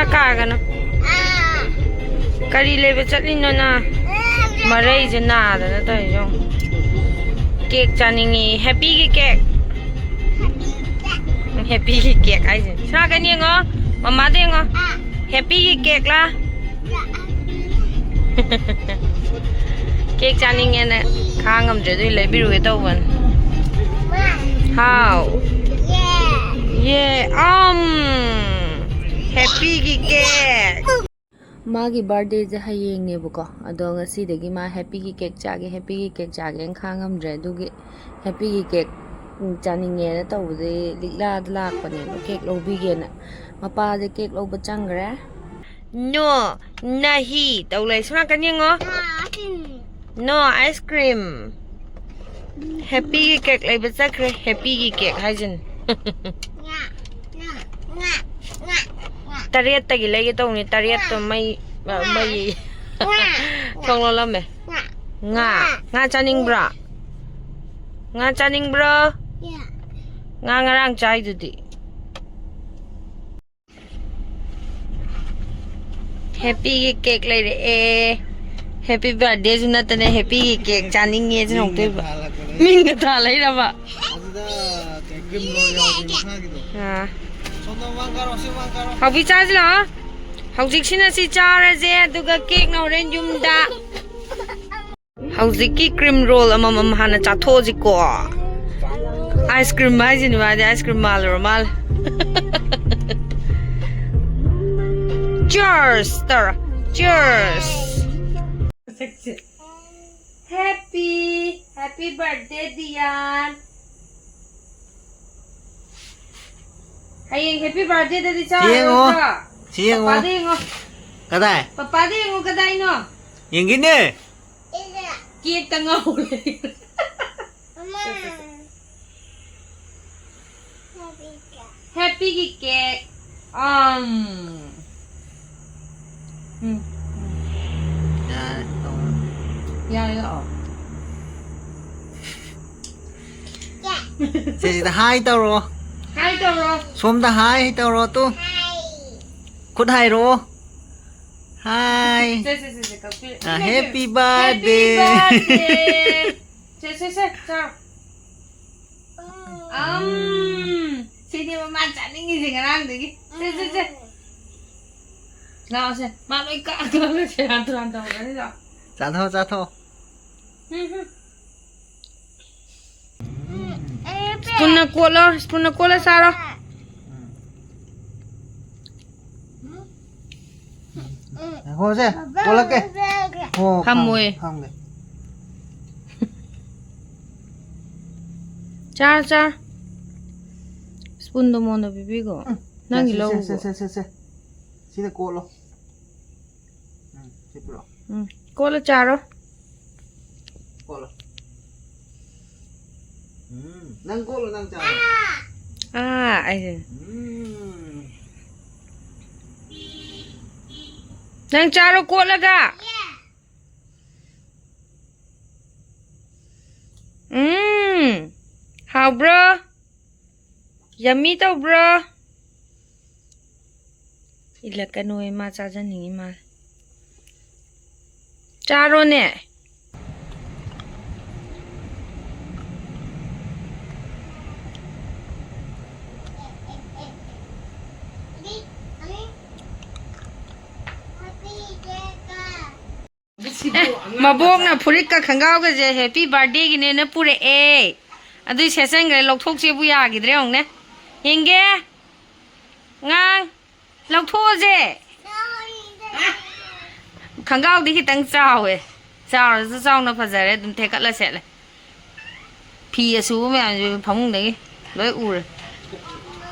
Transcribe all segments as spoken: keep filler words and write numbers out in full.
ꯀꯥꯒꯅꯨ꯫ ꯀꯔꯤ ꯂꯩꯕ ꯆꯠꯂꯤꯅꯣ ꯅꯪ? ꯃꯔꯩꯁꯦ ꯅꯥꯗꯅ ꯇꯧꯔꯤꯁꯦ ꯌꯦꯡꯉꯨ꯫ ꯀꯦꯛ ꯆꯥꯅꯤꯡꯉꯤ꯫ ꯍꯦꯄꯤꯒꯤ ꯀꯦꯛ꯫ ꯍꯦꯄꯤꯒꯤ ꯀꯦꯛ ꯍꯥꯏꯁꯦ꯫ ꯁꯣꯅꯥꯀꯟ ꯌꯦꯡꯉꯣ꯫ ꯃꯃꯥꯗ ꯌꯦꯡꯉꯣ꯫ ꯍꯦꯄꯤꯒꯤ ꯀꯦꯛꯂꯥ? ꯀꯦꯛ ꯆꯥꯅꯤꯡꯉꯦꯅ ꯈꯥꯡ ꯉꯝꯗ꯭ꯔꯦ, ꯑꯗꯨꯒꯤ ꯂꯩꯕꯤꯔꯨꯒꯦ ꯇꯧꯕꯅꯦ꯫ ꯍꯥꯎ꯫ ꯌꯦ꯫ ꯑꯝ꯫ ꯍꯦꯄꯤꯒꯤ ꯀꯦꯛ꯫ ꯃꯥꯒꯤ ꯕꯥꯔꯗꯦꯁꯦ ꯍꯌꯦꯡꯅꯦꯕꯀꯣ, ꯑꯗꯣ ꯉꯁꯤꯗꯒꯤ ꯃꯥ ꯍꯦꯄꯤꯒꯤ ꯀꯦꯛ ꯆꯥꯒꯦ, ꯍꯦꯄꯤꯒꯤ ꯀꯦꯛ ꯆꯥꯒꯦꯅ ꯈꯥꯡ ꯉꯝꯗ꯭ꯔꯦ꯫ ꯑꯗꯨꯒꯤ ꯍꯦꯄꯤꯒꯤ ꯀꯦꯛ, ꯎꯝ, ꯆꯥꯅꯤꯡꯉꯦꯅ ꯇꯧꯕꯗꯒꯤ ꯂꯤꯛꯂꯥꯗ ꯂꯥꯛꯄꯅꯦꯕ, ꯀꯦꯛ ꯂꯧꯕꯤꯒꯦꯅ꯫ ꯃꯄꯥꯁꯦ ꯀꯦꯛ ꯂꯧꯕ ꯆꯪꯈ꯭ꯔꯦ꯫ ꯅꯣ, ꯅꯍꯤ ꯇꯧ ꯂꯩ꯫ ꯁꯣꯝ ꯅꯥꯀꯟ ꯌꯦꯡꯉꯣ꯫ ꯅꯣ ꯑꯥꯏꯁ ꯀ꯭ꯔꯤꯝ꯫ ꯍꯦꯄꯤꯒꯤ ꯀꯦꯛ ꯂꯩꯕ ꯆꯠꯈ꯭ꯔꯦ꯫ ꯍꯦꯄꯤꯒꯤ ꯀꯦꯛ ꯍꯥꯏꯁꯤꯅꯤ꯫ ꯇꯔꯦꯠꯇꯒꯤ ꯂꯩꯒꯦ ꯇꯧꯕꯅꯤ꯫ ꯇꯔꯦꯠꯇꯣ ꯃꯩ, ꯃꯩ ꯊꯣꯡ ꯂꯣꯜꯂꯝꯃꯦ꯫ ꯉꯥ꯫ ꯉꯥ ꯆꯥꯅꯤꯡꯕ꯭ꯔꯣ? ꯉꯥ ꯆꯥꯅꯤꯡꯕ꯭ꯔꯣ? ꯉꯥ ꯉꯔꯥꯡ ꯆꯥꯏꯗꯨꯗꯤ꯫ ꯍꯦꯄꯤꯒꯤ ꯀꯦꯛ ꯂꯩꯔꯛꯑꯦ꯫ ꯍꯦꯄꯤ ꯕꯥꯔꯗꯦꯁꯨ ꯅꯠꯇꯅ ꯍꯦꯄꯤꯒꯤ ꯀꯦꯛ ꯆꯥꯅꯤꯡꯉꯦ ꯁꯤꯅ ꯑꯃꯨꯛꯇꯣꯏꯕ꯫ ꯃꯤꯡꯒ ꯊꯥ ꯂꯩꯔꯕ? ꯑꯗꯨꯗ cream roll ꯌꯥꯎꯕꯅꯤ ꯃꯈꯥꯒꯤꯗꯣ꯫ ꯑꯥ꯫ ꯁꯣꯝꯗ ꯃꯃꯥꯡ ꯀꯥꯔꯣ, ꯁꯤ ꯃꯃꯥꯡ ꯀꯥꯔꯣ꯫ ꯍꯧꯖꯤꯛ ꯆꯥꯁꯤ ꯂꯥꯛꯑꯣ꯫ ꯍꯧꯖꯤꯛꯁꯤꯅ ꯁꯤ ꯆꯥꯔꯁꯦ, ꯑꯗꯨꯒ ꯀꯦꯛꯅ ꯍꯣꯔꯦꯟ ꯌꯨꯝꯗ꯫ ꯍꯧꯖꯤꯛꯀꯤ cream roll ꯑꯃꯃꯝ ꯍꯥꯟꯅ ꯆꯥꯊꯣꯛꯑꯁꯤꯀꯣ꯫ ꯑꯥꯏꯁ ꯀ꯭ꯔꯤꯝ ꯍꯥꯏꯁꯤꯅꯤ ꯃꯥꯗꯤ, ꯑꯥꯏꯁ ꯀ꯭ꯔꯤꯝ ꯃꯥꯜꯂꯨꯔ ꯃꯥꯜꯂꯦ꯫ Cheers ꯇꯧꯔꯣ꯫ Cheers꯫ Happy, happy birthday, Dian. ꯍꯌꯦꯡ happy birthday ꯗꯗꯤ ꯁꯤ ꯌꯦꯡꯉꯣ꯫ ꯆꯥꯔꯣꯏꯗ꯭ꯔꯣ? ꯁꯤ ꯌꯦꯡꯉꯣ꯫ ꯄꯄꯥꯗ ꯌꯦꯡꯉꯣ꯫ ꯀꯗꯥꯏ? ꯄꯄꯥꯗ ꯌꯦꯡꯉꯣ, ꯀꯗꯥꯏꯅꯣ? ꯌꯦꯡꯒꯦꯅꯦ꯫ ꯀꯦꯛꯇ ꯉꯥꯎ ꯂꯩ꯫ ꯍꯦꯄꯤꯒꯤ ꯀꯦꯛ꯫ ꯑꯝ꯫ ꯎꯝ꯫ ꯌꯥꯔꯦ, ꯇꯧꯔꯣ꯫ ꯌꯥꯔꯦ, ꯂꯥꯛꯑꯣ꯫ ꯁꯤꯁꯤꯗ hi ꯇꯧꯔꯣ꯫ Hi ꯇꯧꯔꯣ꯫ ꯁꯣꯝꯗ hi ꯇꯧꯔꯣ ꯇꯨ꯫ ꯈꯨꯠ ꯍꯥꯏꯔꯛꯑꯣ꯫ ꯍꯥꯏ꯫ ꯁꯦ, ꯁꯦ, ꯁꯦ, ꯁꯦ, ꯀꯛꯄꯤ-, ꯑ, ꯏꯃꯥꯏ, happy ꯏꯃꯥꯏ꯫ Birthday꯫ Happy birthday꯫ ꯁꯦ, ꯁꯦ, ꯁꯦ, ꯆꯥꯎ꯫ ꯑꯝ꯫ ꯁꯤꯅꯦꯕ ꯃꯥ ꯆꯥꯅꯤꯡꯉꯤꯁꯦ ꯉꯔꯥꯡꯗꯒꯤ꯫ ꯁꯦ, ꯁꯦ, ꯁꯦ꯫ ꯂꯥꯛꯑꯣꯁꯦ꯫ ꯃꯥ ꯂꯣꯏ ꯀꯛꯑꯒ ꯁꯦꯔꯥꯟ ꯇꯨꯔꯥꯟ ꯇꯧꯔꯅꯤ, ꯂꯥꯛꯑꯣ꯫ ꯆꯥꯊꯣꯛꯑꯣ, ꯆꯥꯊꯣꯛꯑꯣ꯫ ꯎꯝ, ꯎꯝ꯫ ꯁ꯭ꯄꯨꯟꯅ ꯀꯣꯠꯂꯣ, ꯁ꯭ꯄꯨꯟꯅ ꯀꯣꯠꯂ ꯆꯥꯔꯣ꯫ ꯉꯥꯏꯈꯣꯁꯦ, ꯀꯣꯠꯂꯛꯀꯦ꯫ ꯍꯣ, ꯐꯝꯃꯣꯏ꯫ ꯐꯝ-, ꯐꯝꯒꯦ꯫ ꯆꯥꯔꯣ, ꯆꯥꯔꯣ꯫ ꯁ꯭ꯄꯨꯟꯗꯣ ꯃꯉꯣꯟꯗ ꯄꯤꯕꯤꯈꯣ꯫ ꯎꯝ꯫ ꯅꯪꯒꯤ ꯁꯦ, ꯁꯦ, ꯂꯧꯈꯣ꯫ ꯁꯦ, ꯁꯦ, ꯁꯦ, ꯁꯦ꯫ ꯁꯤꯗ ꯀꯣꯠꯂꯣ꯫ ꯎꯝ, ꯁꯤ ꯄꯤꯔꯛꯑꯣ꯫ ꯎꯝ, ꯀꯣꯠꯂ ꯆꯥꯔꯣ꯫ ꯀꯣꯠꯂꯣ꯫ ꯎꯝ, ꯅꯪ ꯀꯣꯠꯂꯣ, ꯅꯪ ꯆꯥꯔꯣ꯫ ꯑꯥ, ꯑꯩꯁꯦ꯫ ꯎꯝ꯫ ꯅꯪ ꯆꯥꯔꯣ ꯀꯣꯠꯂꯒ꯫ ꯎꯝ, ꯍꯥꯎꯕ꯭ꯔꯣ? Yummy ꯇꯧꯕ꯭ꯔꯣ? ꯏꯜꯂꯛꯀꯅꯨ, ꯃꯥ ꯆꯥꯖꯅꯤꯡꯉꯤ ꯃꯥꯜꯂꯦ꯫ ꯆꯥꯔꯣꯅꯦ꯫ ꯑꯦ, ꯃꯕꯣꯛꯅ ꯐꯨꯔꯤꯠꯀ ꯈꯪꯒꯥꯎꯒꯁꯦ happy birthday ꯒꯤꯅꯦꯅ ꯄꯨꯔꯛꯑꯦ꯫ ꯑꯗꯨꯏ ꯁꯦꯠꯆꯟꯈ꯭ꯔꯦ, ꯂꯧꯊꯣꯛꯁꯦꯕꯨ ꯌꯥꯈꯤꯗ꯭ꯔꯦ ꯌꯦꯡꯉꯨꯅꯦ꯫ ꯌꯦꯡꯒꯦ꯫ ꯉꯥꯡ꯫ ꯂꯧꯊꯣꯛꯑꯁꯦ꯫ ꯈꯪꯒꯥꯎꯗꯤ ꯈꯤꯇꯪ ꯆꯥꯎꯋꯦ꯫ ꯆꯥꯎꯔꯁꯨ ꯆꯥꯎꯅ ꯐꯖꯔꯦ, ꯑꯗꯨꯝ ꯊꯦꯛꯀꯠꯂ ꯁꯦꯠꯂꯦ꯫ ꯐꯤ ꯑꯁꯨꯕ ꯃꯌꯥꯝꯁꯦ ꯐꯃꯨꯡꯗꯒꯤ ꯂꯣꯏ ꯎꯔꯦ꯫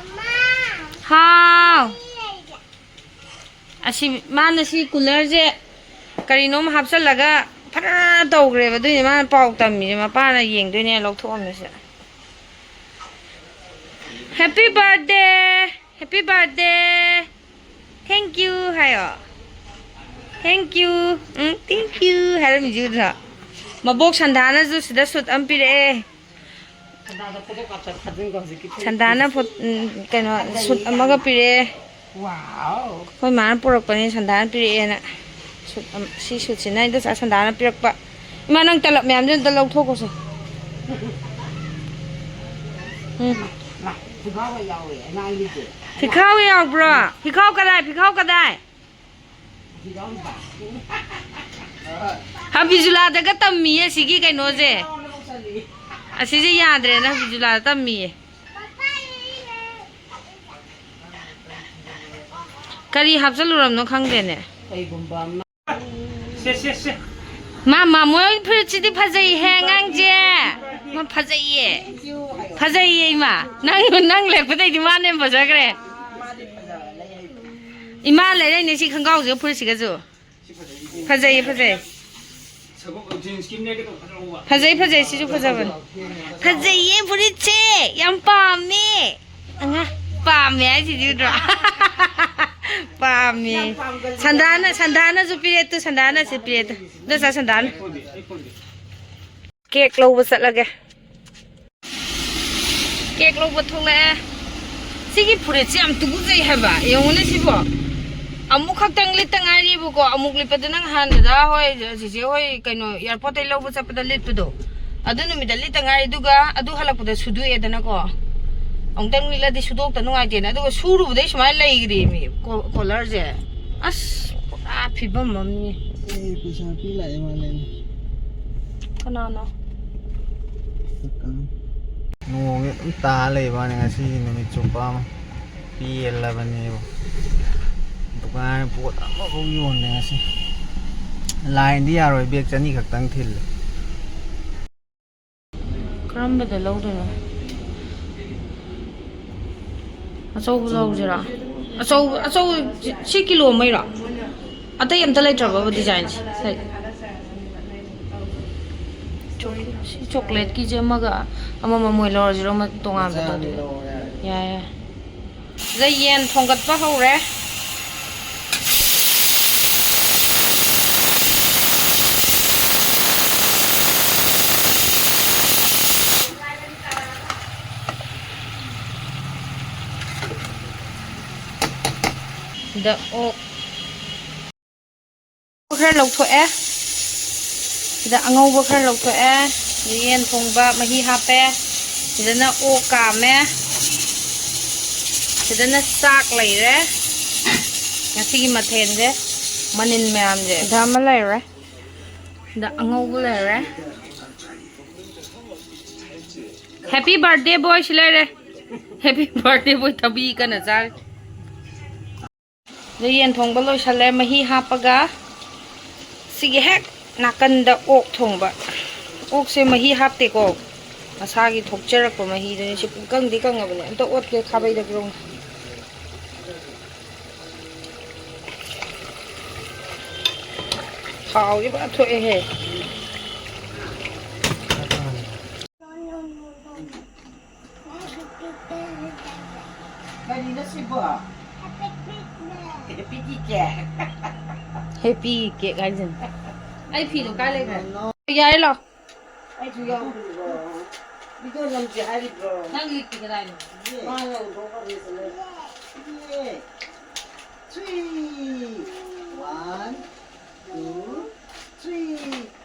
ꯍꯥꯎ꯫ ꯑꯁꯤ, ꯃꯥꯅ ꯁꯤ cooler ꯁꯦ ꯀꯔꯤꯅꯣꯝ ꯍꯥꯞꯆꯜꯂꯒ ꯐꯖꯅ ꯇꯧꯈ꯭ꯔꯦꯕ꯫ ꯑꯗꯨꯏꯅꯦ ꯃꯥꯅ ꯄꯥꯎ ꯇꯝꯃꯤꯁꯦ꯫ ꯃꯄꯥꯅ ꯌꯦꯡꯗꯣꯏꯅꯦ ꯂꯧꯊꯣꯛꯑꯝꯃꯤꯁꯦ꯫ Happy birthday, happy birthday, thank you ꯍꯥꯏꯌꯣ꯫ Thank you꯫ Um, thank you ꯍꯥꯏꯔꯝꯃꯤꯁꯤ ꯎꯗ꯭ꯔꯣ? ꯃꯕꯣꯛ ꯁꯟꯗꯥꯅꯁꯨ ꯁꯤꯗ suit ꯑꯃ ꯄꯤꯔꯛꯑꯦ꯫ ꯁꯟꯗꯥꯗ ꯐꯣꯇꯣ ꯀꯥꯞꯆ ꯊꯥꯖꯤꯟꯈꯣ ꯍꯧꯖꯤꯛꯀꯤ ꯐꯨꯔꯤꯠ꯫ ꯁꯟꯗꯥꯅ ꯐꯣ-, ꯎꯝ, ꯀꯩꯅꯣ, suit ꯑꯃꯒ ꯄꯤꯔꯛꯑꯦ꯫ Wow. ꯑꯩꯈꯣꯏ ꯃꯥꯅ ꯄꯨꯔꯛꯄꯅꯦ, ꯁꯟꯗꯥꯅ ꯄꯤꯔꯛꯑꯦꯅ꯫ ꯁꯨꯠ ꯑꯃ, ꯁꯤ ꯁꯨꯠꯁꯤꯅ ꯏꯟꯗꯣꯆꯥ ꯁꯟꯗꯥꯅ ꯄꯤꯔꯛꯄ꯫ ꯏꯃꯥ, ꯅꯪ ꯇꯂꯞ ꯃꯌꯥꯝꯁꯦ ꯑꯝꯇ ꯂꯧꯊꯣꯛꯈꯣꯁꯦ꯫ ꯎꯝ꯫ ꯐꯤꯈꯥꯎꯒ ꯌꯥꯎꯋꯦ ꯑꯉꯥꯡꯒꯤꯁꯦ꯫ ꯐꯤꯈꯥꯎ ꯌꯥꯎꯕ꯭ꯔꯣ? ꯐꯤꯈꯥꯎ ꯀꯗꯥꯏ? ꯐꯤꯈꯥꯎ ꯀꯗꯥꯏ? ꯍꯥꯕꯤꯖꯨꯂꯥꯗꯒ ꯇꯝꯃꯤꯌꯦ ꯁꯤꯒꯤ ꯀꯩꯅꯣꯁꯦ꯫ ꯑꯁꯤꯁꯦ ꯌꯥꯗ꯭ꯔꯦꯅ ꯍꯥꯕꯤꯖꯨꯂꯥꯗ ꯇꯝꯃꯤꯌꯦ꯫ ꯀꯔꯤ ꯍꯥꯞꯆꯜꯂꯨꯔꯕꯅꯣ ꯈꯪꯗꯦꯅꯦ꯫ ꯀꯩꯒꯨꯝꯕ ꯑꯃ꯫ ꯁꯦ, ꯁꯦ, ꯁꯦ꯫ ꯃꯥ, ꯃꯥ, ꯃꯣꯏ ꯐꯨꯔꯤꯠꯁꯤꯗꯤ ꯐꯖꯩꯍꯦ, ꯑꯉꯥꯡꯁꯦ꯫ ꯃꯥ ꯐꯖꯩꯌꯦ꯫ ꯐꯖꯩꯌꯦ, ꯏꯃꯥ꯫ ꯅꯪ, ꯅꯪ ꯂꯦꯞꯄꯗꯩꯗꯤ ꯃꯥꯅ ꯍꯦꯟꯅ ꯐꯖꯈ꯭ꯔꯦ꯫ ꯏꯃꯥ ꯂꯩꯔꯛꯏꯅꯦ ꯁꯤ ꯈꯣꯡꯒ꯭ꯔꯥꯎꯁꯤꯒ ꯐꯨꯔꯤꯠꯁꯤꯒꯁꯨ꯫ ꯐꯖꯩꯌꯦ, ꯐꯖꯩ꯫ ꯐꯖꯩ, ꯐꯖꯩ, ꯁꯤꯁꯨ ꯐꯖꯕꯅꯤ꯫ ꯐꯖꯩꯌꯦ ꯐꯨꯔꯤꯠꯁꯦ, ꯌꯥꯝ ꯄꯥꯝꯃꯦ꯫ ꯑꯉꯥ, ꯄꯥꯝꯃꯦ ꯍꯥꯏꯁꯤꯗꯤ ꯎꯗ꯭ꯔꯣ? ꯄꯥꯝꯃꯦ꯫ ꯁꯟꯗꯥꯅ, ꯁꯟꯗꯥꯅꯁꯨ ꯄꯤꯔꯦ ꯇꯨ, ꯁꯟꯗꯥꯅꯁꯨ ꯄꯤꯔꯦ ꯇꯨ꯫ ꯏꯟꯗꯣꯆꯥ ꯁꯟꯗꯥꯅ꯫ ꯀꯦꯛ ꯂꯧꯕ ꯆꯠꯂꯒꯦ꯫ ꯀꯦꯛ ꯂꯧꯕ ꯊꯣꯛꯂꯛꯑꯦ꯫ ꯁꯤꯒꯤ ꯐꯨꯔꯤꯠꯁꯦ ꯌꯥꯝ ꯇꯨꯀꯨꯖꯩ ꯍꯥꯏꯕ꯫ ꯌꯦꯡꯉꯨꯅꯦ ꯁꯤꯕꯣ꯫ ꯑꯃꯨꯛ ꯈꯛꯇꯪ ꯂꯤꯠꯇ ꯉꯥꯏꯔꯤꯕꯀꯣ꯫ ꯑꯃꯨꯛ ꯂꯤꯠꯄꯗ ꯅꯪ ꯍꯥꯟꯅꯗ ꯍꯣꯏ ꯆꯤꯆꯦ ꯍꯣꯏ ꯀꯩꯅꯣ ꯑꯦꯌꯥꯔꯄꯣꯔꯠꯇꯩ ꯂꯧꯕ ꯆꯠꯄꯗ ꯂꯤꯠꯄꯗꯣ꯫ ꯑꯗꯨ ꯅꯨꯃꯤꯠꯇ ꯂꯤꯠꯇ ꯉꯥꯏꯔꯤ꯫ ꯑꯗꯨꯒ ꯑꯗꯨ ꯍꯜꯂꯛꯄꯗ ꯁꯨꯗꯣꯛꯑꯦꯗꯅꯀꯣ꯫ ꯑꯃꯨꯛꯇꯪ ꯂꯤꯠꯂꯗꯤ ꯁꯨꯗꯣꯛꯇ ꯅꯨꯡꯉꯥꯏꯇꯦꯅ꯫ ꯑꯗꯨꯒ ꯁꯨꯔꯨꯕꯗꯩ ꯁꯨꯃꯥꯏꯅ ꯂꯩꯈ꯭ꯔꯦꯃꯤ ꯀꯣ-, ꯀꯣꯂꯔꯁꯦ꯫ ꯑꯁ ꯄꯨꯔꯥ ꯐꯤꯕꯝ ꯑꯃꯅꯤ꯫ ꯑꯦ, ꯄꯩꯁꯥ ꯄꯤ ꯂꯥꯛꯑꯦ ꯃꯥꯂꯦꯅꯦ꯫ ꯀꯅꯥꯅꯣ? ꯀꯀꯥ꯫ ꯅꯣꯡꯁꯦ ꯑꯗꯨꯝ ꯇꯥ ꯂꯩꯕ ꯋꯥꯅꯤ ꯉꯁꯤꯒꯤ ꯅꯨꯃꯤꯠ ꯆꯨꯞꯄ ꯑꯃ꯫ ꯄꯦꯜꯂꯕꯅꯦꯕ꯫ ꯗꯨꯀꯥꯟ ꯄꯣꯠ ꯑꯃꯐꯥꯎ ꯌꯣꯟꯗꯦ ꯉꯁꯤ꯫ ꯂꯥꯏꯟꯗꯤ ꯌꯥꯔꯣꯏ, ꯕꯦꯒ ꯆꯅꯤ ꯈꯛꯇꯪ ꯊꯤꯜꯂꯦ꯫ ꯀꯔꯝꯕꯗ ꯂꯧꯗꯣꯏꯅꯣ? ꯑꯆꯧꯕ ꯂꯧꯁꯤꯔꯣ? ꯑꯆꯧꯕ, ꯑꯆꯧꯕ, ꯁꯤ ꯀꯤꯂꯣ ꯑꯃꯩꯔꯣ? ꯑꯇꯩ ꯑꯝꯇ ꯂꯩꯇ꯭ꯔꯕꯕ ꯗꯤꯖꯥꯏꯟꯁꯦ? ꯁꯤ ꯆꯣꯀ꯭ꯂꯦꯠꯀꯤꯁꯦ ꯑꯃꯒ ꯑꯃꯃꯝ ꯑꯣꯏ ꯂꯧꯔꯁꯤꯔꯣ? ꯑꯃ ꯇꯣꯉꯥꯟꯕ ꯃꯆꯥꯗꯤ ꯇꯧꯗꯣꯏꯔꯣ? ꯂꯧꯔꯣ ꯌꯥꯔꯦ꯫ ꯌꯥꯏ, ꯌꯥꯏ꯫ ꯁꯤꯗ ꯌꯦꯟ ꯊꯣꯡꯒꯠꯄ ꯍꯧꯔꯦ꯫ ꯁꯤꯗ ꯑꯣꯛ ꯈꯔ ꯂꯧꯊꯣꯛꯑꯦ꯫ ꯁꯤꯗ ꯑꯉꯧꯕ ꯈꯔ ꯂꯧꯊꯣꯛꯑꯦ꯫ ꯁꯤꯗ ꯌꯦꯟ ꯊꯣꯡꯕ ꯃꯍꯤ ꯍꯥꯞꯄꯦ꯫ ꯁꯤꯗꯅ ꯑꯣꯛ ꯀꯥꯝꯃꯦ꯫ ꯁꯤꯗꯅ ꯆꯥꯛ ꯂꯩꯔꯦ꯫ ꯉꯁꯤꯒꯤ ꯃꯊꯦꯜꯁꯦ, ꯃꯅꯤꯟ ꯃꯌꯥꯝꯁꯦ꯫ ꯁꯤꯗ ꯑꯃ ꯂꯩꯔꯦ꯫ ꯁꯤꯗ ꯑꯉꯧꯕ ꯂꯩꯔꯦ꯫ Happy birthday boy ꯁꯤ ꯂꯩꯔꯦ꯫ Happy birthday boy ꯊꯕꯤ ꯀꯟꯅ ꯆꯥꯔꯤ꯫ ꯑꯗ ꯌꯦꯟ ꯊꯣꯡꯕ ꯂꯣꯏꯁꯜꯂꯦ꯫ ꯃꯍꯤ ꯍꯥꯞꯄꯒ ꯁꯤꯒꯤ ꯍꯦꯛ ꯅꯥꯀꯟꯗ ꯑꯣꯛ ꯊꯣꯡꯕ꯫ ꯑꯣꯛꯁꯦ ꯃꯍꯤ ꯍꯥꯞꯇꯦꯀꯣ, ꯃꯁꯥꯒꯤ ꯊꯣꯛꯆꯔꯛꯄ ꯃꯍꯤꯗꯨꯅꯤ꯫ ꯁꯤ ꯄꯨꯡꯀꯪꯗꯤ ꯀꯪꯉꯕꯅꯦ꯫ ꯑꯝꯇ ꯑꯣꯠꯀꯦ ꯈꯥꯕꯩꯗ ꯒ꯭ꯔꯣꯡ꯫ ꯊꯥꯎꯁꯦ ꯐꯖ ꯊꯣꯛꯑꯦꯍꯦ꯫ ꯀꯔꯤꯅꯣ ꯁꯤꯕꯣ? Happy cake. ꯍꯦꯄꯤ ꯀꯦꯛ ꯍꯥꯏꯁꯤꯅꯤ꯫ ꯑꯩ ꯐꯤꯗꯣ ꯀꯥꯏ ꯂꯩꯈ꯭ꯔꯦ? ꯌꯥꯔꯦ, ꯂꯥꯛꯑꯣ꯫ ꯑꯩꯁꯨ ꯌꯥꯎꯗ꯭ꯔꯤꯕꯣ? ꯚꯤꯗꯤꯑꯣ ꯅꯝꯁꯦ ꯍꯥꯏꯔꯤꯕ꯭ꯔꯣ? ꯅꯪ ꯂꯤꯛꯇꯤ ꯀꯗꯥꯏꯅꯣ? ꯃꯥꯅ ꯍꯨꯟꯗꯣꯛꯈ꯭ꯔꯕꯅꯤ ꯁꯤꯗ꯫ ꯏꯌꯦ꯫ Three. One, two, three.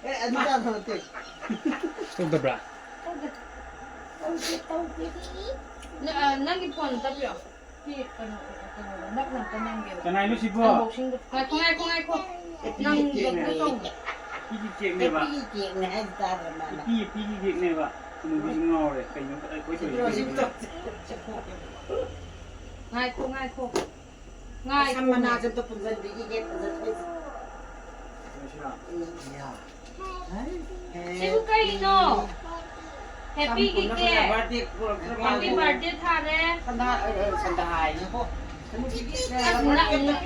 ꯑꯦ, ꯑꯗꯨ ꯆꯥꯗꯕ ꯅꯠꯇꯦ꯫ ꯇꯧꯗꯕ꯭ꯔꯥ? ꯇꯧꯗꯦ, ꯇꯧꯗꯦ꯫ ꯅ-, ꯑ, ꯅꯪꯒꯤ ꯐꯣꯟ ꯇꯞꯄꯤꯔꯣ? ꯁꯤ ꯀꯩꯅꯣ, ꯀꯩꯅꯣꯗꯣ, ꯅꯛꯅ ꯑꯝꯇ ꯅꯝꯒꯦꯕ꯫ ꯀꯅꯥꯏꯅꯣ ꯁꯤꯕꯣ? Unboxingꯗꯣ꯫ ꯉꯥꯏꯈꯣ, ꯉꯥꯏꯈꯣ, ꯉꯥꯏꯈꯣ꯫ ꯅꯪ ꯀꯩꯅꯣ ꯇꯧꯅꯣ꯫ ꯏꯄꯤꯒꯤ ꯀꯦꯛꯅꯦꯕ꯫ ꯏꯄꯤꯒꯤ ꯀꯦꯛꯅꯦ ꯍꯥꯏꯁꯤ ꯇꯥꯗ꯭ꯔ ꯃꯥꯅ꯫ ꯏꯄꯤ, ꯏꯄꯤꯒꯤ ꯀꯦꯛꯅꯦꯕ꯫ ꯍꯅꯨꯕꯤꯁꯤ ꯉꯥꯎꯔꯦ꯫ ꯀꯩꯅꯣ ꯑꯩꯈꯣꯏ ꯇꯧꯔꯤꯁꯦ ꯀꯩꯅꯣ? ꯉꯥꯏꯈꯣ, ꯉꯥꯏꯈꯣ꯫ ꯉꯥꯏꯈꯣ꯫ ꯁꯝ ꯃꯅꯥꯁꯦ ꯑꯝꯇ ꯄꯨꯟꯁꯤꯟꯕꯤꯈꯤꯒꯦ, ꯐꯖꯊꯣꯛꯏꯁꯦ꯫ ꯁꯤꯔꯣ? ꯎꯝ꯫ ꯌꯥ꯫ ꯁꯤꯕꯨ ꯀꯩꯅꯣ? Happy ꯒꯤ ꯀꯦꯛ꯫ Happy birthday ꯊꯥꯔꯦ꯫ ꯁꯟꯗꯥ, ꯑ, ꯑ, ꯁꯟꯗꯥ ꯍꯥꯏꯅꯦꯀꯣ꯫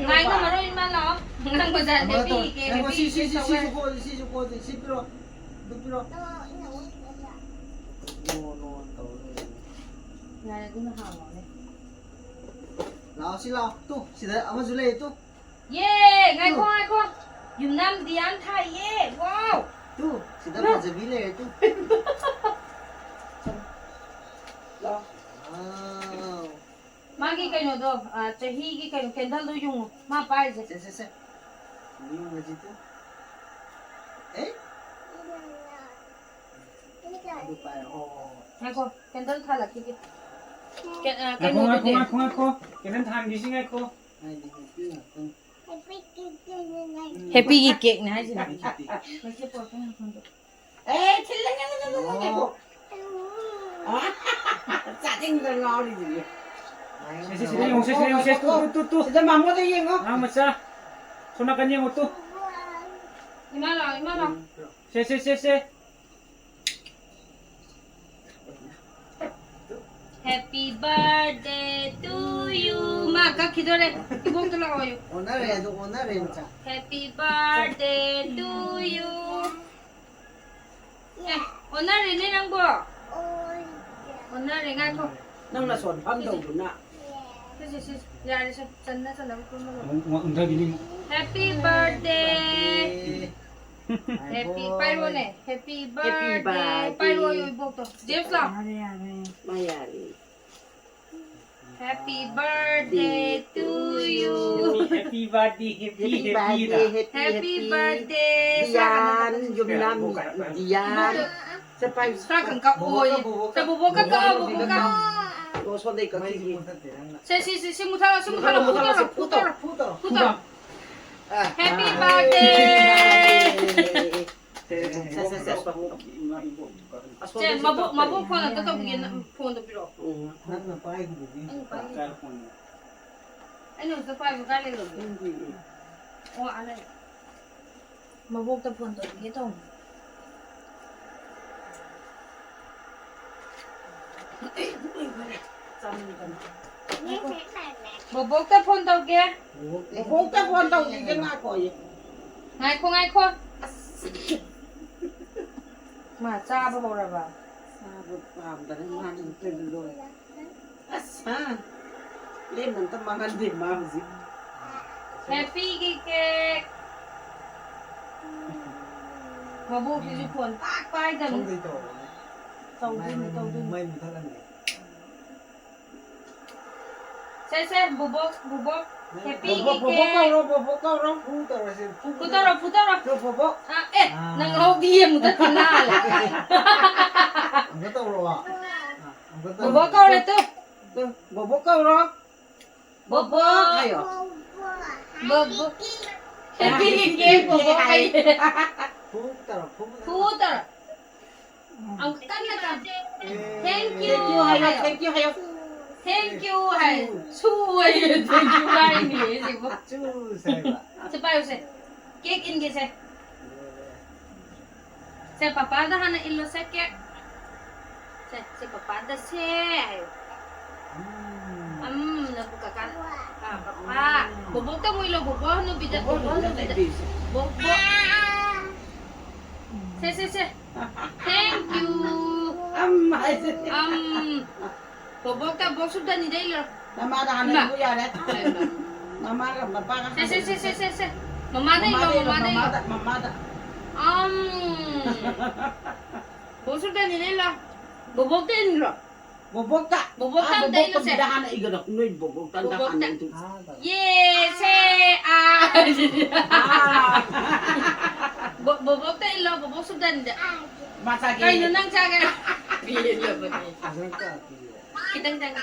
ꯉꯥꯏꯈꯣ, ꯃꯔꯣꯏ ꯏꯃꯥ ꯂꯥꯛꯑꯣ꯫ ꯉꯥꯡꯕ ꯖꯥꯠ ꯍꯦꯄꯤ ꯀꯦꯛ, ꯍꯦꯄꯤ ꯁꯤ, ꯁꯤ, ꯀꯦꯛ ꯁꯤ, ꯇꯧꯋꯦ꯫ ꯁꯤꯁꯨ ꯀꯣ, ꯁꯤꯁꯨ ꯀꯣ, ꯁꯤ ꯄꯤꯔꯣ꯫ ꯑꯗꯨ ꯄꯤꯔꯣ꯫ ꯅꯣ, ꯅꯣ ꯇꯧ ꯂꯩꯔꯦ꯫ ꯌꯥꯔꯦ, ꯑꯗꯨꯅ ꯍꯥꯡꯉꯣꯅꯦ꯫ ꯂꯥꯛꯑꯣ, ꯁꯤ ꯂꯥꯛꯑꯣ꯫ ꯇꯨ, ꯁꯤꯗ ꯑꯃꯁꯨ ꯂꯩꯌꯦ, ꯇꯨ꯫ ꯌꯦ, ꯉꯥꯏꯈꯣ, ꯇꯨ꯫ ꯉꯥꯏꯈꯣ꯫ ꯌꯨꯝꯅꯥꯝ ꯗꯤꯌꯥꯟ ꯊꯥꯏꯌꯦ꯫ Wow! ꯇꯨ, ꯁꯤꯗ ꯐꯖꯕꯤ ꯂꯩꯔꯦ, ꯇꯨ꯫ ꯂꯥꯛꯑꯣ꯫ Wow! ꯃꯥꯒꯤ ꯀꯩꯅꯣꯗꯣ, ꯑ, ꯆꯍꯤꯒꯤ ꯀꯩꯅꯣ, ꯀꯦꯟꯗꯜꯗꯣ ꯌꯨꯡꯉꯨ꯫ ꯃꯥ ꯄꯥꯏꯔꯤꯁꯦ꯫ ꯁꯦ, ꯁꯦ, ꯁꯦ꯫ ꯌꯨꯡꯉꯨ ꯍꯧꯖꯤꯛꯇꯤ꯫ ꯑꯦ? ꯑꯗꯨ ꯄꯥꯏꯔꯣ꯫ ꯑꯣ, ꯑꯣ, ꯑꯣ꯫ ꯉꯥꯏꯈꯣ, ꯀꯦꯟꯗꯜ ꯊꯥꯜꯂꯛꯈꯤꯒꯦ꯫ ꯀꯦ-, ꯑ, ꯉꯥꯏꯈꯣ, ꯉꯥꯏꯈꯣ, ꯀꯩꯅꯣꯗꯨꯗꯤ꯫ ꯉꯥꯏꯈꯣ, ꯉꯥꯏꯈꯣ꯫ ꯀꯦꯟꯗꯜ ꯊꯥꯟꯈꯤꯁꯤ, ꯉꯥꯏꯈꯣ꯫ ꯍꯥꯏꯗꯤ ꯅꯨꯄꯤ ꯉꯥꯛꯇꯅꯤ꯫ ꯎꯝ꯫ ꯍꯦꯄꯤꯒꯤ ꯀꯦꯛꯅꯦ ꯍꯥꯏꯁꯤꯅꯦ꯫ Happy cake. ꯂꯩꯁꯦ ꯄꯨꯔꯛꯀꯅꯤ ꯃꯈꯣꯟꯗꯣ꯫ ꯑꯦ, ꯊꯤꯜꯂꯒꯦ, ꯊꯤꯜꯂꯒꯦ, ꯉꯥꯏꯈꯣ꯫ ꯑꯣ꯫ ꯑ, ꯆꯥꯅꯤꯡꯗꯅ ꯉꯥꯎꯔꯤꯁꯤꯗꯤ꯫ ꯁꯦ, ꯁꯦ, ꯁꯤꯗ ꯌꯦꯡꯉꯨ, ꯁꯦ, ꯁꯤꯗ ꯌꯦꯡꯉꯨ, ꯁꯦ, ꯇꯨ, ꯇꯨ, ꯇꯨ, ꯇꯨ꯫ ꯁꯤꯗ ꯃꯥꯃꯣꯗ ꯌꯦꯡꯉꯣ꯫ ꯑꯉꯥꯡ ꯃꯆꯥ, ꯁꯣꯝ ꯅꯥꯀꯟ ꯌꯦꯡꯉꯨ, ꯇꯨ꯫ ꯏꯃꯥ ꯂꯥꯛꯑꯣ, ꯏꯃꯥ ꯂꯥꯛꯑꯣ꯫ ꯁꯦ, ꯁꯦ, ꯁꯦ, ꯁꯦ꯫ Happy birthday to you. ꯃꯥ ꯀꯛꯈꯤꯗꯣꯔꯦ꯫ ꯏꯕꯣꯛꯇ ꯂꯥꯛꯑꯣꯌꯨ꯫ ꯑꯣꯟꯅꯔꯦ, ꯑꯗꯨ ꯑꯣꯟꯅꯔꯦ, ꯃꯆꯥ꯫ Happy birthday to you. ꯑꯦ, ꯑꯣꯟꯅꯔꯦꯅꯦ ꯅꯪꯕꯣ꯫ ꯑꯣꯟꯅꯔꯦ, ꯉꯥꯏꯈꯣ꯫ ꯅꯪ ꯅꯁꯣꯟ ꯐꯝꯗꯧꯗꯨꯅ꯫ ꯁꯦ, ꯁꯦ, ꯁꯦ, ꯌꯥꯔꯦ, ꯁꯦ, ꯆꯟꯅ ꯆꯟꯅꯕ ꯄꯨꯝꯅꯃꯛ꯫ ꯑꯃꯨꯛ, ꯑꯃꯨꯛ ꯎꯟꯊꯈꯤꯅꯤ ꯑꯃꯨꯛ꯫ Happy birthday. Happy, ꯄꯥꯏꯔꯣꯅꯦ꯫ Happy birthday. Birthday. ꯄꯥꯏꯔꯣꯌꯣ ꯏꯕꯣꯛꯇꯣ꯫ ꯖꯦꯝꯁ ꯂꯥꯎ꯫ ꯌꯥꯔꯦ, ꯌꯥꯔꯦ꯫ ꯃꯥ ꯌꯥꯔꯦ꯫ Happy birthday to you. Happy birthday, happy, happy happy the. Birthday, happy, Happy happy. Birthday. ꯗꯤꯌꯥꯟ, ꯌꯨꯝꯅꯥꯝ, ꯗꯤꯌꯥꯟ꯫ ꯁꯦ, ꯄꯥꯏꯌꯨ꯫ ꯈꯔ ꯀꯟ ꯀꯛꯑꯣꯌꯦ꯫ ꯕꯣꯕꯣꯛꯀ, ꯕꯣꯕꯣꯛꯀ꯫ ꯁꯦ, ꯕꯣꯕꯣꯛꯀ ꯀꯛꯑꯣ, ꯕꯣꯕꯣꯛꯀ꯫ ꯑꯣ, ꯁꯣꯝꯗꯩ ꯀꯛꯈꯤꯒꯦ꯫ ꯁꯦ, ꯁꯤ, ꯁꯤ, ꯁꯤ ꯃꯨꯊꯠꯂꯣ, ꯁꯤ ꯃꯨꯊꯠꯂꯣ, ꯃꯨꯊꯠꯂꯣ, ꯐꯨꯗꯔꯣ, ꯃꯨꯊꯠꯂꯣ, ꯐꯨꯗꯔꯣ, ꯐꯨꯗꯔꯣ꯫ ꯐꯨꯗꯔꯣ꯫ ꯑꯥ꯫ Happy birthday꯫ ꯁꯦ, ꯁꯦ, ꯁꯦ, ꯁꯦ꯫ ꯑꯁꯣꯝꯗ ꯁꯦ, ꯁꯤ ꯃꯕꯣꯛ, ꯀꯛꯇꯔꯤ꯫ ꯃꯕꯣꯛ ꯐꯣꯟ ꯑꯝꯇ ꯇꯧꯕꯤꯒꯦ, ꯅꯪ ꯐꯣꯟꯗꯣ ꯄꯤꯔꯛꯑꯣ꯫ ꯎꯝ꯫ ꯅꯪꯅ ꯄꯥꯏꯈꯤꯕꯗꯨꯗꯤ꯫ ꯑꯩꯅ ꯄꯥꯏꯈꯤꯕꯗꯨ꯫ ꯀꯥꯏ ꯐꯣꯟꯅꯣ? ꯑꯩꯅ ꯍꯧꯖꯤꯛ ꯄꯥꯏꯕ ꯀꯥꯏ ꯂꯩꯈ꯭ꯔꯒꯦ? ꯈꯪꯗꯦ꯫ ꯑꯣ, ꯑꯥ ꯂꯩ꯫ ꯃꯕꯣꯛꯇ ꯐꯣꯟ ꯇꯧꯕꯤꯒꯦ ꯇꯧꯅꯤ꯫ ꯕꯣꯕꯣꯛꯇ ꯐꯣꯟ ꯇꯧꯒꯦ꯫ ꯕꯣꯕꯣꯛꯇ ꯐꯣꯟ ꯇꯧꯈꯤꯒꯦ, ꯉꯥꯏꯈꯣꯌꯦ꯫ ꯉꯥꯏꯈꯣ, ꯉꯥꯏꯈꯣ꯫ ꯑꯁ꯫ ꯃꯥ ꯆꯥꯕ ꯍꯧꯔꯕ? ꯆꯥꯕ ꯄꯥꯝꯗꯅ ꯃꯥꯅ ꯑꯝꯇ ꯂꯣꯏ꯫ ꯑꯁ, ꯍꯥ? ꯂꯦꯝꯅ ꯑꯝꯇ ꯃꯥꯡꯍꯟꯗꯦ ꯃꯥ ꯍꯧꯖꯤꯛ꯫ ꯍꯦꯄꯤꯒꯤ ꯀꯦꯛ꯫ ꯃꯕꯣꯛꯁꯤꯁꯨ ꯐꯣꯟ ꯄꯥꯛ ꯄꯥꯏꯗꯕꯅꯤ꯫ ꯁꯣꯝꯗꯩ ꯇꯧꯔꯛꯑꯣꯅꯦ꯫ ꯇꯧꯗꯣꯏꯅꯤ, ꯃꯩ, ꯇꯧꯗꯣꯏꯅꯤ꯫ ꯃꯩ ꯃꯨꯊꯠꯍꯟꯒꯦ꯫ ꯁꯦ, ꯁꯦ, ꯕꯣꯕꯣꯛ, ꯕꯣꯕꯣꯛ, happy ꯕꯣꯕꯣꯛ, ꯒꯤ ꯕꯣꯕꯣꯛ cake꯫ ꯀꯧꯔꯣ, ꯕꯣꯕꯣꯛ ꯀꯧꯔꯣ꯫ ꯐꯨ ꯇꯧꯔꯁꯦ, ꯐꯨ ꯇꯧꯔꯣ꯫ ꯐꯨꯇꯧꯔꯣ, ꯐꯨꯇꯧꯔꯣ꯫ ꯇꯨ, ꯕꯣꯕꯣꯛ꯫ ꯑꯥ, ꯑꯦ, ꯅꯪ ꯍꯧꯗꯤꯌꯦ, ꯑꯃꯨꯛꯇ ꯊꯤꯅꯥꯜꯂꯦ꯫ ꯑꯃꯨꯛꯀ ꯇꯧꯔꯣ꯫ ꯑꯥ, ꯑꯃꯨꯛꯀ ꯇꯧꯔꯣ꯫ ꯕꯣꯕꯣꯛ ꯀꯧꯔꯦ ꯇꯨ꯫ ꯇꯨ, ꯕꯣꯕꯣꯛ ꯀꯧꯔꯣ꯫ ꯕꯣꯕꯣꯛ꯫ ꯍꯥꯏꯌꯣ꯫ ꯕꯣꯕꯣꯛ꯫ Happy ꯒꯤ cake ꯕꯣꯕꯣꯛ ꯍꯥꯏꯌꯦ꯫ ꯐꯨ ꯇꯧꯔꯣ, ꯐꯨ ꯇꯧꯔꯣ꯫ ꯐꯨ ꯇꯧꯔꯣ꯫ ꯑꯃꯨꯛ ꯀꯟꯅ ꯀꯟ-, ꯑꯦ꯫ Thank you Thank you ꯍꯥꯏꯌꯣ, ꯍꯥꯏꯌꯣ꯫ thank you ꯍꯥꯏꯌꯣ꯫ Thank you ꯍꯥꯏ꯫ ꯁꯨ ꯍꯥꯏꯌꯦ, thank you ꯍꯥꯏꯅꯦ ꯁꯤꯕꯨ꯫ ꯆꯨꯁ ꯍꯥꯏꯕ꯫ ꯁꯦ ꯄꯥꯏꯌꯨꯁꯦ꯫ Cake ꯏꯟꯒꯦꯁꯦ꯫ ꯁꯦ, ꯄꯄꯥꯗ ꯍꯥꯟꯅ ꯏꯜꯂꯣꯁꯦ, cake꯫ ꯁꯦ, ꯁꯦ, ꯄꯄꯥꯗ ꯁꯦ ꯍꯥꯏꯌꯣ꯫ ꯎꯝ꯫ ꯑꯝ, ꯅꯕꯨ ꯀꯀꯥ꯫ ꯑꯥ, ꯄꯄꯥ꯫ ꯕꯣꯕꯣꯛꯇ ꯑꯃꯨꯛ ꯏꯜꯂꯣ, ꯕꯣꯕꯣꯛ ꯍꯅꯨꯕꯤꯗ, ꯕꯣꯕꯣꯛ ꯕꯣꯕꯣꯛ ꯍꯅꯨꯕꯤꯗ꯫ ꯍꯅꯨꯕꯤꯁꯦ꯫ ꯕꯣꯕꯣꯛ꯫ ꯁꯦ, ꯁꯦ, ꯁꯦ꯫ Thank you꯫ ꯑꯝ ꯍꯥꯏꯁꯦ꯫ ꯑꯝ꯫ ꯕꯣꯕꯣꯛꯇ, ꯕꯣꯛꯁ ꯁꯨꯞꯇꯅꯤꯗ ꯏꯜꯂꯣ꯫ ꯅꯃꯥꯗ ꯍꯥꯟꯅ ꯏꯃꯥ꯫ ꯏꯜꯂꯨ ꯌꯥꯔꯦ꯫ ꯅꯃꯥꯒ ꯃꯄꯥꯒ ꯁꯦ, ꯍꯥꯟꯅ ꯁꯦ, ꯁꯦ, ꯏꯜꯂꯨ꯫ ꯁꯦ, ꯁꯦ, ꯁꯦ꯫ ꯃꯃꯥꯗ ꯏꯜꯂꯣ, ꯃꯃꯥꯗ ꯏꯜꯂꯣ, ꯃꯃꯥꯗ ꯏꯜꯂꯣ꯫ ꯃꯃꯥꯗ, ꯃꯃꯥꯗ꯫ ꯑꯝ꯫ ꯕꯣꯛꯁ ꯁꯨꯞꯇꯅꯤꯗ ꯏꯜꯂꯣ꯫ ꯕꯣꯕꯣꯛꯇ ꯏꯟꯈ꯭ꯔꯣ꯫ ꯕꯣꯕꯣꯛꯇ꯫ ꯕꯣꯕꯣꯛꯇ ꯑꯥ, ꯑꯝꯇ ꯏꯜꯂꯨꯁꯦ꯫ ꯕꯣꯕꯣꯛꯀꯤꯗ ꯍꯥꯟꯅ ꯏꯒꯗꯧ꯫ ꯅꯣꯏ ꯕꯣꯕꯣꯛꯇ ꯑꯝꯇ ꯕꯣꯕꯣꯛꯇ꯫ ꯍꯥꯟꯅ ꯏꯗꯨ꯫ ꯌꯦ, ꯁꯦ, ꯑꯥ꯫ ꯑꯥ꯫ ꯕꯣ-, ꯕꯣꯕꯣꯛꯇ ꯏꯜꯂꯣ, ꯕꯣꯕꯣꯛ ꯁꯨꯞꯇꯅꯤꯗ꯫ ꯃꯥ ꯆꯥꯒꯦ꯫ ꯀꯩꯅꯣ ꯅꯪ ꯆꯥꯒꯦ? ꯄꯤꯔꯕꯅꯦ꯫ ꯈꯤꯇꯪ ꯆꯪꯉꯦ꯫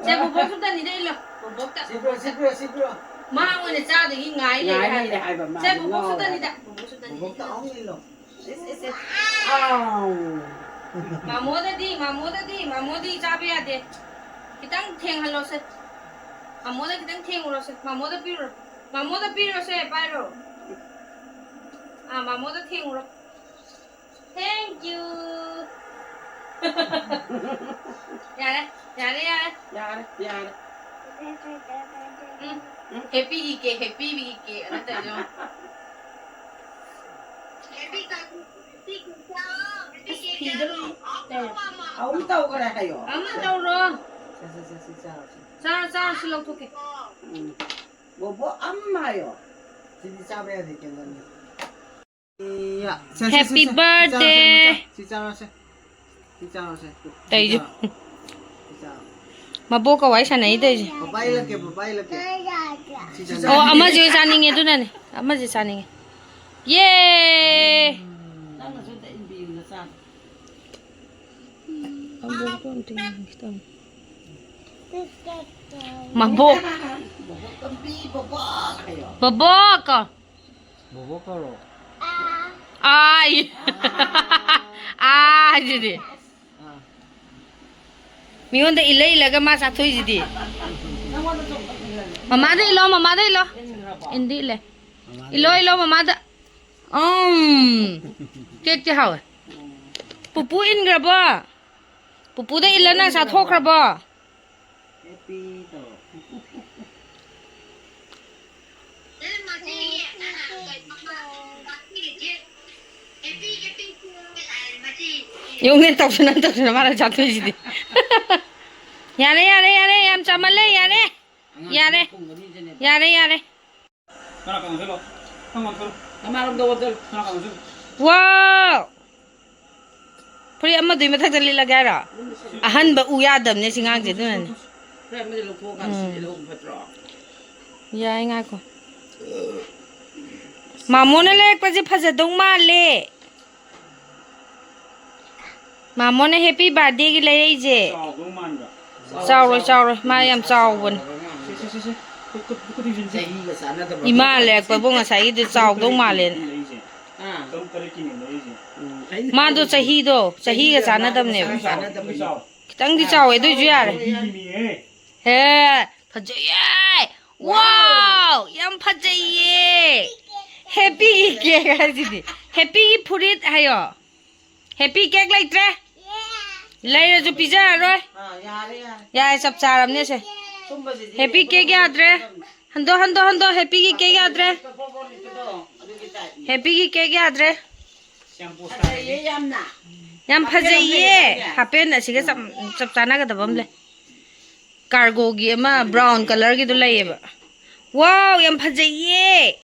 ꯁꯦ, ꯕꯣꯕꯣꯛ ꯁꯨꯞꯇꯅꯤꯗ ꯏꯜꯂꯣ, ꯕꯣꯕꯣꯛꯇ꯫ ꯁꯤ ꯄꯤꯔꯣ, ꯁꯤ ꯄꯤꯔꯣ, ꯁꯤ ꯄꯤꯔꯣ꯫ ꯃꯥ ꯑꯣꯏꯅ ꯆꯥꯗꯒꯤ ꯉꯥꯏ ꯂꯩꯔꯦ ꯉꯥꯏ ꯍꯥꯏꯕ꯫ ꯂꯩꯔꯦ ꯍꯥꯏꯕ ꯃꯥꯗꯤ ꯁꯦ, ꯕꯣꯕꯣꯛ ꯉꯥꯎꯔꯦ꯫ ꯁꯨꯞꯇꯅꯤꯗ, ꯕꯣꯕꯣꯛ ꯁꯨꯞꯇꯅꯤꯗ꯫ ꯕꯣꯕꯣꯛꯇ ꯑꯃꯨꯛ ꯏꯜꯂꯣ꯫ ꯏꯁ, ꯏꯁ, ꯏꯁ꯫ ꯑꯥꯎ꯫ ꯃꯥꯃꯣꯗꯗꯤ, ꯃꯥꯃꯣꯗꯗꯤ, ꯃꯥꯃꯣꯗꯤ ꯆꯥꯕ ꯌꯥꯗꯦ꯫ ꯈꯤꯇꯪ ꯊꯦꯡꯍꯜꯂꯣꯁꯦ꯫ ꯃꯥꯃꯣꯗ ꯈꯤꯇꯪ ꯊꯦꯡꯉꯨꯔꯣꯁꯦ꯫ ꯃꯥꯃꯣꯗ ꯄꯤꯔꯨꯔꯣ꯫ ꯃꯥꯃꯣꯗ ꯄꯤꯔꯨꯔꯣꯁꯦ, ꯄꯥꯏꯔꯣ꯫ ꯑꯥ, ꯃꯥꯃꯣꯗ ꯊꯦꯡꯉꯨꯔꯣ꯫ Thank you꯫ ꯌꯥꯔꯦ, ꯌꯥꯔꯦ, ꯌꯥꯔꯦ꯫ ꯌꯥꯔꯦ, ꯌꯥꯔꯦ꯫ ꯎꯝ, happy ꯒꯤ cake, happy ꯒꯤ cake ꯑꯅ ꯇꯧꯔꯤꯗꯣ꯫ ꯑꯁ, ꯐꯤꯗ ꯂꯣꯏ ꯇꯧꯔꯦ꯫ ꯑꯍꯨꯝ ꯇꯧꯈ꯭ꯔꯦ ꯍꯥꯏꯌꯣ꯫ ꯑꯃ ꯇꯧꯔꯣ꯫ ꯁꯦ, ꯁꯦ, ꯁꯦ, ꯁꯤ ꯆꯥꯔꯁꯤ꯫ ꯆꯥꯔꯣ, ꯆꯥꯔꯣ, ꯁꯤ ꯂꯧꯊꯣꯛꯀꯦ꯫ ꯎꯝ꯫ ꯕꯣꯕꯣ ꯑꯝ ꯍꯥꯏꯌꯣ꯫ ꯁꯤꯗꯤ ꯆꯥꯕ ꯌꯥꯗꯦ, candle ꯅꯤ꯫ ꯏꯌꯥ, ꯁꯦ, ꯁꯦ, ꯁꯦ, Happy ꯁꯦ, birthday꯫ ꯁꯤ ꯆꯥꯔꯁꯦ, ꯁꯤ ꯆꯥꯔꯁꯦ꯫ ꯁꯤ ꯆꯥꯔꯁꯦ꯫ ꯁꯤ ꯇꯩꯁꯨ꯫ ꯆꯥꯔꯣ꯫ ꯁꯤ ꯆꯥꯔꯣ꯫ ꯃꯕꯣꯛꯀ ꯋꯥꯔꯤ ꯁꯥꯟꯅꯩ ꯇꯧꯔꯤꯁꯦ꯫ ꯕꯕꯥ ꯏꯜꯂꯛꯀꯦ, ꯕꯕꯥ ꯏꯜꯂꯛꯀꯦ꯫ ꯁꯤ ꯆꯥ-, ꯑꯣ, ꯑꯃꯁꯨ ꯆꯥꯅꯤꯡꯉꯦ, ꯑꯗꯨꯅꯅꯦ꯫ ꯑꯃꯁꯨ ꯆꯥꯅꯤꯡꯉꯦ꯫ ꯌꯦ! ꯅꯪꯅꯁꯨ ꯑꯝꯇ ꯏꯟꯕꯤꯌꯨ ꯅꯆꯥꯗꯣ꯫ ꯃꯕꯣꯛ꯫ ꯕꯣꯕꯣꯛ ꯇꯝꯕꯤ, ꯕꯣꯕꯣꯛ ꯍꯥꯏꯌꯣ꯫ ꯕꯣꯕꯣꯛ ꯀꯧ꯫ ꯕꯣꯕꯣꯛ ꯀꯧꯔꯣ꯫ ꯑꯥꯏ꯫ ꯑꯥ ꯍꯥꯏꯁꯤꯗꯤ꯫ ꯑꯥ꯫ ꯃꯤꯉꯣꯟꯗ ꯏꯜꯂ ꯏꯜꯂꯒ ꯃꯥ ꯆꯥꯊꯣꯛꯏꯁꯤꯗꯤ꯫ ꯅꯪꯉꯣꯟꯗꯁꯨ ꯑꯝꯇ ꯏꯜꯂꯒꯦ꯫ ꯃꯃꯥꯗ ꯏꯜꯂꯣ, ꯃꯃꯥꯗ ꯏꯜꯂꯣ꯫ ꯏꯟꯈ꯭ꯔꯕꯣ? ꯏꯟꯗꯤ ꯏꯜꯂꯦ꯫ ꯃꯃꯥꯗ ꯏꯜꯂꯣ, ꯏꯜꯂꯣ꯫ ꯏꯜꯂꯣ, ꯃꯃꯥꯗ꯫ ꯎꯝ꯫ ꯀꯦꯛꯇꯤ ꯍꯥꯎꯋꯦ꯫ ꯄꯨꯄꯨ ꯏꯟꯈ꯭ꯔꯕꯣ? ꯄꯨꯄꯨꯗ ꯏꯜꯂ ꯅꯪ ꯆꯥꯊꯣꯛꯈ꯭ꯔꯕꯣ? ꯍꯦꯄꯤ ꯇꯧꯔꯣ꯫ ꯌꯦꯡꯉꯨꯅꯦ, ꯇꯧꯁꯟꯅ ꯇꯧꯁꯟꯅ ꯃꯥꯅ ꯆꯥꯊꯣꯛꯏꯁꯤꯗꯤ꯫ ꯌꯥꯔꯦ, ꯌꯥꯔꯦ, ꯌꯥꯔꯦ, ꯌꯥꯝ ꯆꯥꯃꯜꯂꯦ, ꯌꯥꯔꯦ꯫ ꯌꯥꯔꯦ꯫ ꯌꯥꯔꯦ, ꯌꯥꯔꯦ꯫ ꯀꯅꯥ ꯀꯅꯥ ꯆꯠꯂꯣ? ꯅꯪ ꯅꯥꯀꯟ ꯑꯣꯟꯁꯤꯜꯂꯣ꯫ ꯅꯃꯥꯔꯣꯝꯗ ꯑꯣꯟꯁꯤꯜꯂꯣ꯫ ꯀꯅꯥ ꯀꯅꯥ ꯑꯣꯟꯁꯤꯜꯂꯣ? ꯋꯥꯎ! ꯐꯨꯔꯤꯠ ꯑꯃꯗꯨꯒꯤ ꯃꯊꯛꯇ ꯂꯤꯠꯂꯒꯦ ꯍꯥꯏꯔꯣ? ꯑꯍꯟꯕ ꯎ ꯌꯥꯗꯕꯅꯦ ꯁꯤ ꯉꯥꯡꯁꯦ, ꯑꯗꯨꯅꯅꯦ꯫ ꯈꯔ ꯑꯃꯗꯤ ꯂꯧꯊꯣꯛꯑꯀꯥꯟꯗ ꯎꯝ꯫ ꯁꯤꯗꯤ ꯂꯧꯕ ꯐꯠꯇ꯭ꯔꯣ? ꯌꯥꯏ, ꯉꯥꯏꯈꯣ꯫ ꯃꯥꯃꯣꯅ ꯂꯩꯔꯛꯄꯁꯦ ꯐꯖꯗꯧ ꯃꯥꯜꯂꯦ꯫ ꯃꯥꯃꯣꯅ ꯍꯦꯄꯤ ꯕꯥꯔꯗꯦꯒꯤ ꯂꯩꯔꯛꯏꯁꯦ꯫ ꯆꯥꯎꯗꯧ ꯃꯥꯟꯕ꯭ꯔꯥ? ꯆꯥꯎꯔꯣꯏ, ꯆꯥꯎꯔꯣꯏ꯫ ꯃꯥ ꯌꯥꯝ ꯆꯥꯎꯕꯅꯦ꯫ ꯁꯦ, ꯁꯦ, ꯁꯦ, ꯁꯦ꯫ ꯈꯨꯠ, ꯈꯨꯠ, ꯈꯨꯠ ꯊꯤꯡꯖꯤꯟꯁꯦ꯫ ꯆꯍꯤꯒ ꯆꯥꯟꯅꯗꯕ ꯏꯃꯥ ꯂꯩꯔꯛꯄꯕꯨ ꯉꯁꯥꯏꯒꯤꯗꯨ ꯆꯥꯎꯗꯧ ꯃꯥꯜꯂꯦꯅ꯫ ꯑꯥ꯫ ꯇꯔꯨꯛ ꯇꯔꯦꯠꯀꯤꯅꯦ ꯂꯩꯔꯤꯁꯦ꯫ ꯎꯝ, ꯑꯩꯅ ꯃꯥꯗꯣ ꯈꯜꯂꯤꯁꯦ ꯆꯍꯤꯗꯣ, ꯆꯍꯤꯒ ꯆꯍꯤꯒ ꯆꯥꯟꯅꯗꯕꯅꯦꯕ꯫ ꯃꯥꯒ ꯆꯥꯟꯅꯗꯕꯅꯦ꯫ ꯆꯥꯎ꯫ ꯈꯤꯇꯪꯗꯤ ꯑꯥ, ꯆꯥꯎꯋꯦ, ꯑꯗꯨꯏꯁꯨ ꯌꯥꯔꯦ꯫ ꯍꯦꯄꯤꯒꯤꯅꯦꯍꯦ꯫ ꯍꯦ, ꯐꯖꯩꯌꯦ! ꯋꯥꯎ! ꯌꯥꯝ ꯐꯖꯩꯌꯦ! ꯍꯦꯄꯤꯒꯤ ꯀꯦꯛ ꯍꯥꯏꯁꯤꯗꯤ꯫ ꯍꯦꯄꯤꯒꯤ ꯐꯨꯔꯤꯠ ꯍꯥꯏꯌꯣ꯫ ꯍꯦꯄꯤ ꯀꯦꯛ ꯂꯩꯇ꯭ꯔꯦ꯫ ꯂꯩꯔꯁꯨ ꯄꯤꯖꯔꯔꯣꯏ꯫ ꯑꯥ, ꯌꯥꯔꯦ, ꯌꯥꯔꯦ꯫ ꯌꯥꯔꯦ, ꯆꯞ ꯆꯥꯔꯕꯅꯦ ꯁꯦ꯫ ꯁꯨꯝꯕꯁꯤꯗꯤ ꯍꯦꯄꯤ ꯀꯦꯛ ꯌꯥꯗ꯭ꯔꯦ꯫ ꯍꯟꯗꯣ, ꯍꯟꯗꯣ, ꯍꯟꯗꯣ, ꯍꯦꯄꯤꯒꯤ ꯀꯦꯛ ꯌꯥꯗ꯭ꯔꯦ꯫ ꯑꯗꯨꯒꯤ ꯇꯥꯏꯞꯅꯤ꯫ ꯍꯦꯄꯤꯒꯤ ꯀꯦꯛ ꯌꯥꯗ꯭ꯔꯦ꯫ ꯐꯖꯩꯌꯦ ꯌꯥꯝꯅ꯫ ꯌꯥꯝ ꯍꯥꯄꯦꯟ ꯑꯃ ꯐꯖꯩꯌꯦ꯫ ꯂꯩꯔꯦꯗꯥꯏꯅꯦ? ꯍꯥꯄꯦꯟ ꯑꯁꯤꯒ ꯆꯞ, ꯆꯞ ꯆꯥꯟꯅꯒꯗꯕ ꯑꯃ ꯂꯩ꯫ ꯀꯥꯔꯒꯣꯒꯤ ꯑꯃ ꯕ꯭ꯔꯥꯎꯟ ꯀꯂꯔꯒꯤꯗꯣ ꯂꯩꯌꯦꯕ꯫ ꯋꯥꯎ, ꯌꯥꯝ ꯐꯖꯩꯌꯦ꯫